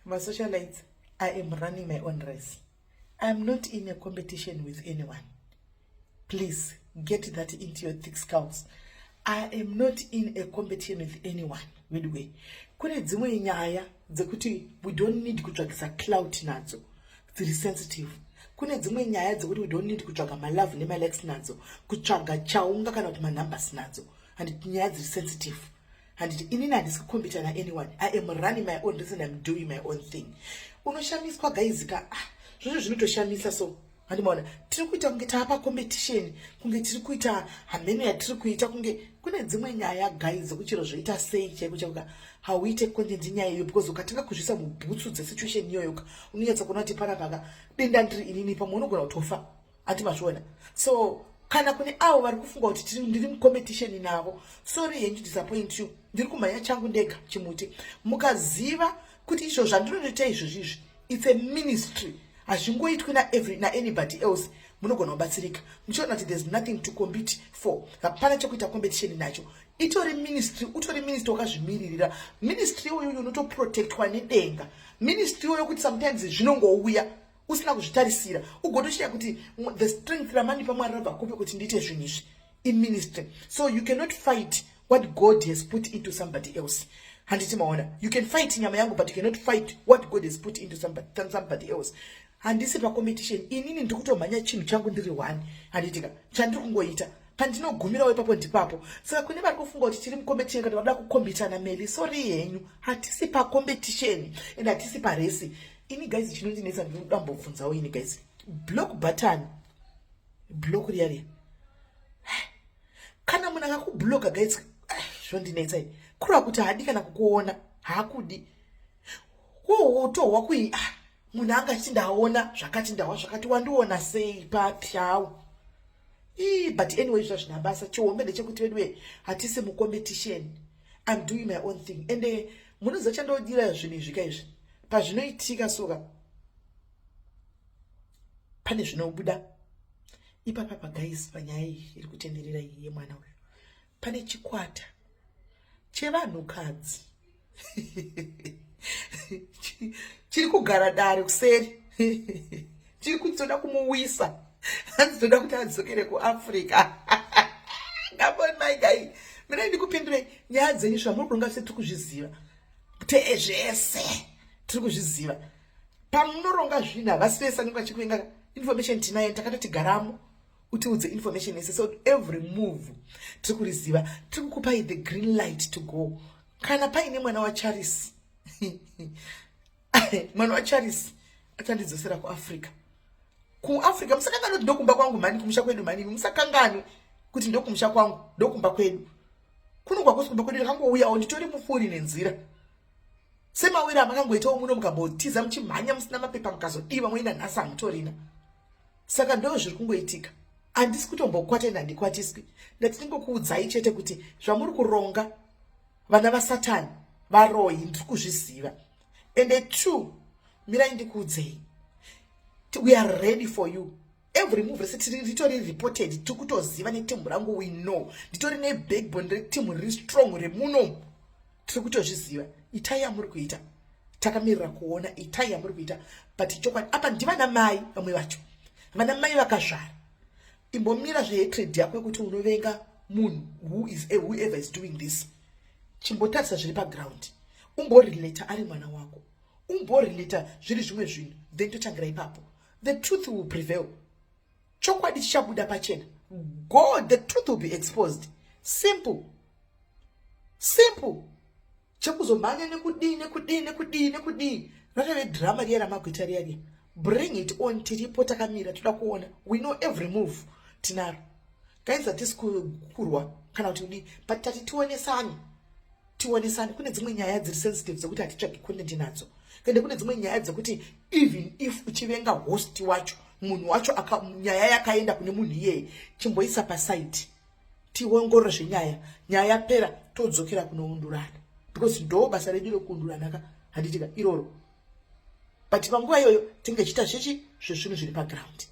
Masocialites, I am running my own race. I am not in a competition with anyone. Please get that into your thick skulls. I am not in a competition with anyone. Midway. Kune dzimwe nyaya dzekuti we don't need kutsvagisa clout nadzo dziri sensitive. Kune dzimwe nyaya dzekuti we don't need kutsvaga malove nemalikes nadzo, kutsvaga chaunga kana kuti manumbers nadzo. And nyaya dziri sensitive. Handiti inini handisi kukombita naanyone. I am running my own race and I'm doing my own thing. Unoshamiswa guys ka, ah, zvozvo zvinotoshamisa so. Handimaona tiri kuita kunge taapa competition, kunge tiri kuita hameno yatiri kuita, kunge kune dzimwe nyaya guys dzekuti chero zvoita sei chaiko chaiko hauite content nyaya iyoyo, because ukatanga kuzvisa mubhutsu dzesituation iyoyo ka unonyatsa kuona kuti panapa ka denda ndiri inini, pamwe unogona kutofa. Handi mazviona? So kana kune avo vari kufunga kuti ndiri mucompetition navo, sorry henyu, disappoint you. Ndiri kumhanya changu ndega chimuti. Mukaziva kuti izvo zvandinotoita izvozvi izvi, it's a ministry, hazvingoitwi naanybody else, munogona kubatsirika muchiona kuti there's nothing to compete for. Hapana chekuita competition nacho. Itori ministry, utori ministry wakazvimiririra. Ministry iyoyo unotoprotectwa nedenga. Ministry iyoyo kuti sometimes zvinongouya usina kuzvitarisira, ugotoshiya kuti the strength ramandipa Mwari rabva kupi kuti ndiite zvinhu izvi in ministry. So you cannot fight what God has put into somebody else. Handiti maona? You can fight nyama yangu, but you cannot fight what God has put into somebody else. Handisi pacompetition inini, ndiri kutomhanya chinhu changu ndiri one. Handitika chandiri kungoita pandinogumirawo ipapo ndipapo. Saka kune vari kufunga kuti tiri mucompetition kana vada kukombitana meli, sorry henyu, hatisi pacompetition and hatisi parace. Ini guys, chinondinetsa, ndinoda mbobvunzawo ini guys, block button, block riya riya, kana munhu akakubloka guys, zvondinetsa ini, kureva kuti haadi kana kukuona, haakudi. Wotohwa kui ah, munhu anga achiti ndaona zvakati, ndawa zvakati, wandiona sei papyawo? Ii, but anyway, zvazvina basa. Chihombe ndechekuti veduwe hatisi mucompetition. I'm doing my own thing. Ende munoziva chandodira zvinhu izvi ka izvi pazvinoitika soka, pane zvinobuda ipapapa guys. Panyaya iyi iri kutenderera iyi yemwana uyu, pane chikwata chevanhukadzi chiri kugara dare kuseri, chiri kuti toda kumuwisa, hanzi toda kuti adzokere kuAfrica. Ngaboni my guy, mina ndikupindurei nyaya dzenyu. Zvamuri kuronga se tiri kuzviziva tezvese, tiri kuzviziva. Pamunoronga zvinhu, havasi vese vanenge vachikuvenga. Information tinayo, takatoti garamo utiudze information yese. So every move tiri kuriziva, tiri kukupai the green light to go. Kana paine mwana waCharis, mwana waCharis achandidzosera kuAfrica, kuAfrica. Musakanganwe kuti ndokumba kwangu mhani, kumusha kwedu mhani. Musakanganwe kuti ndokumusha kwangu, ndokumba kwedu. Kuno kwakusi kumba kwedu, ndakangouyawo, nditori mupfuuri nenzira, semawiro amakangoitawo muno, mukambotiza muchimhanya musina mapepa, mukazodiwa moenda, nhasi hamutorina. Saka ndo zviri kungoitika. Handisi kutombokwata ende handikwatiswi. Ndati ndingokuudzai chete kuti zvamuri kuronga, vana vaSatani, varoyi, ndiri kuzviziva. Ende two, mirai ndikuudzei, we are ready for you. Every move rese ritori reported, tiri kutoziva neteam rangu. We know, nditori nebackbone reteam riri strong remuno, tiri kutozviziva. Itai yamuri kuita, takamirira kuona. Itai yamuri kuita, but chokwadi apa ndivana mai, vamwe vacho vana mai vakazvara. Imbomira zvehatred yako yekuti unovenga munhu who is whoever is doing this. Chimbotarisa zviri paground, umborelata ari mwana wako, umborelata zviri zvimwe zvinhu, then totangira ipapo. The truth will prevail, chokwadi chichabuda pachena. God, the truth will be exposed. Simple, simple. Chekuzomhanya nekudii nekudii nekudii nekudii, ratove drama riya ramakuita riya riya. Bring it on, tiripo takamira, toda kuona. We know every move tinaro guys. Hatisi kurwa kana kuti kudii, but tati tionesane, tionesane. Kune dzimwe nyaya dziri sensitive dzekuti hatitsvagi content nadzo. Ende kune dzimwe nyaya dzekuti even if uchivenga host wacho, munhu wacho, nyaya yakaenda kune munhu iyeye, chimboisa paside, tiongorore zvenyaya. Nyaya yapera, todzokera kunoundurana, because ndo basa redu rekuundurana ka, handitika iroro? But panguva iyoyo tinge chiita zvechi zvezvinhu zviri paground.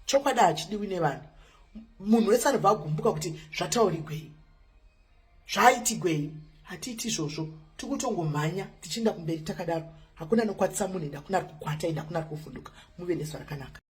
Chokwadi hachidiwi nevanhu. Munhu wese anobva agumbuka kuti zvataurigwei, zvaitigwei. Hatiiti izvozvo, tikutongomhanya tichienda kumberi takadaro. Hakuna anokwatisa munhu, ende hakuna ari kukwata, ende hakuna ari kuvhunduka. Muve nezuva rakanaka.